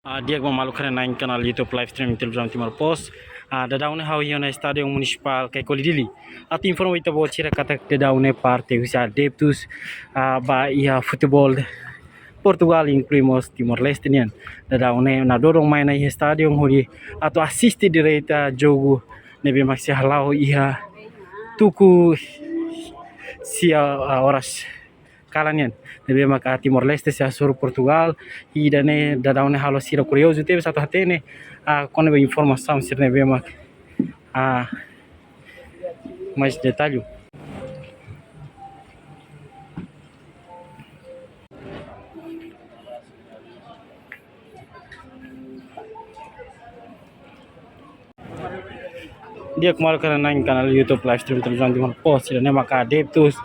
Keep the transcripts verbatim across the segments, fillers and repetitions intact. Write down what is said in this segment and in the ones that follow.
Ah, di'ak ba maluk sira na'in kanál YouTube live streaming Televizaun Timor Post. Ah, daudaun ne'e ha'u iha ona Estádiu Munisipál Caicoli Dili. Atu informa ita-boot sira katak daudaun ne'e parte husi adeptus, ah, ba iha futeból Portugál, inklui mós Timor-Leste nian. Daudaun ne'e nadodon mai ona iha estádiu hodi atu asiste direta jogu ne'ebé mak sei hala'o iha tuku sia, ah, oras kalan nian. Ne'ebé maka Timor-Leste sei hasoru Portugál, ida-ne'e daudaun ne'e halo sira kuriozu tebes atu hatene, ah, kona-ba informasaun sira ne'ebé mak, ah, mais detallu. Di'ak, maluk sira na'in kanál YouTube live stream Televizaun Timor Post, ida-ne'e maka adeptus,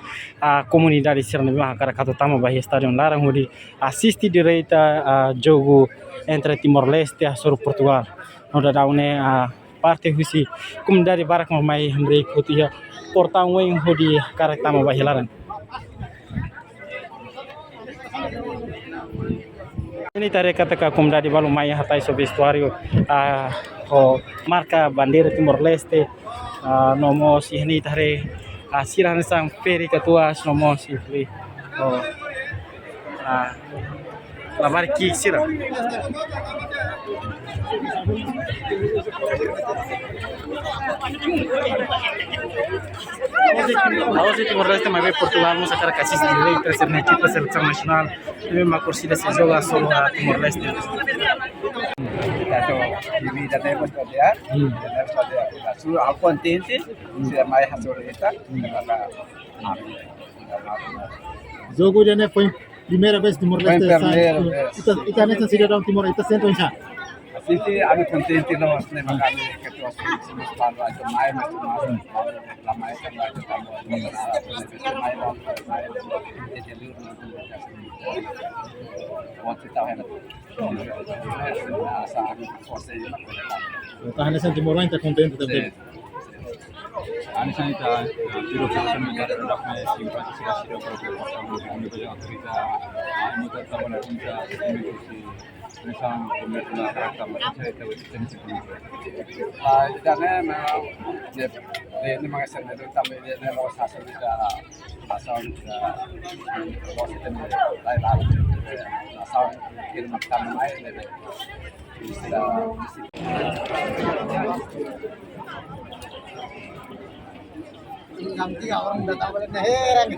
ah, komunidade sira ne'ebé mak hakarak atu tama ba iha estádiu laran hodi asiste direta, ah, jogu entre Timor-Leste hasoru Portugál. No daudaun ne'e, ah, parte husi komunidade barak mak mai hamriik hotu iha portaun oin hodi hakarak tama ba iha laran. Iha ne'e ita haree katak komunidade balu mai hatais vestuáriu, ah, ho marka bandeira Timor-Leste, ah, no mós iha ne'e ita haree, ah, sira hanesan ferik katuas no mós iha ne'e, oh, ah, labarik ki'ik sira. Ha'u husi Timor-Leste maibé Portugál mós hakarak asiste direta sira-nia ekipa selesaun nasionál. Ne'ebé mak orsida sei joga hasoru Timor-Leste. Ita atu, ita deve estar. Hmm. Ita deve estar. Su ha'u kontente, sira mai hasoru ita. Jogu ida-ne'e foin primeira vez Timor-Leste sai. Primeira vez. Ita, ita hanesan sidadaun Timor, ita sente oinsá? Sente, ami kontente loos, ne'e mak ami katuas, sente mais, mais, mais, mais, la mais, mais, mais, mais, mais, mais, Ita hanesan timoroan ita kontente tanba. Sin. Hanesan ita, ah, tuir observasaun ita-nia rai, simpatizante sira, sira, por exemplo, autoridade, ah, ita trabalha junta, hanesan, como é que ita trata, mas ita, ita, ita, ita, Ah, ita-nia, mas, de, de, de, mas, de, de, também, de, de, Yang tiga orang datang pada heran.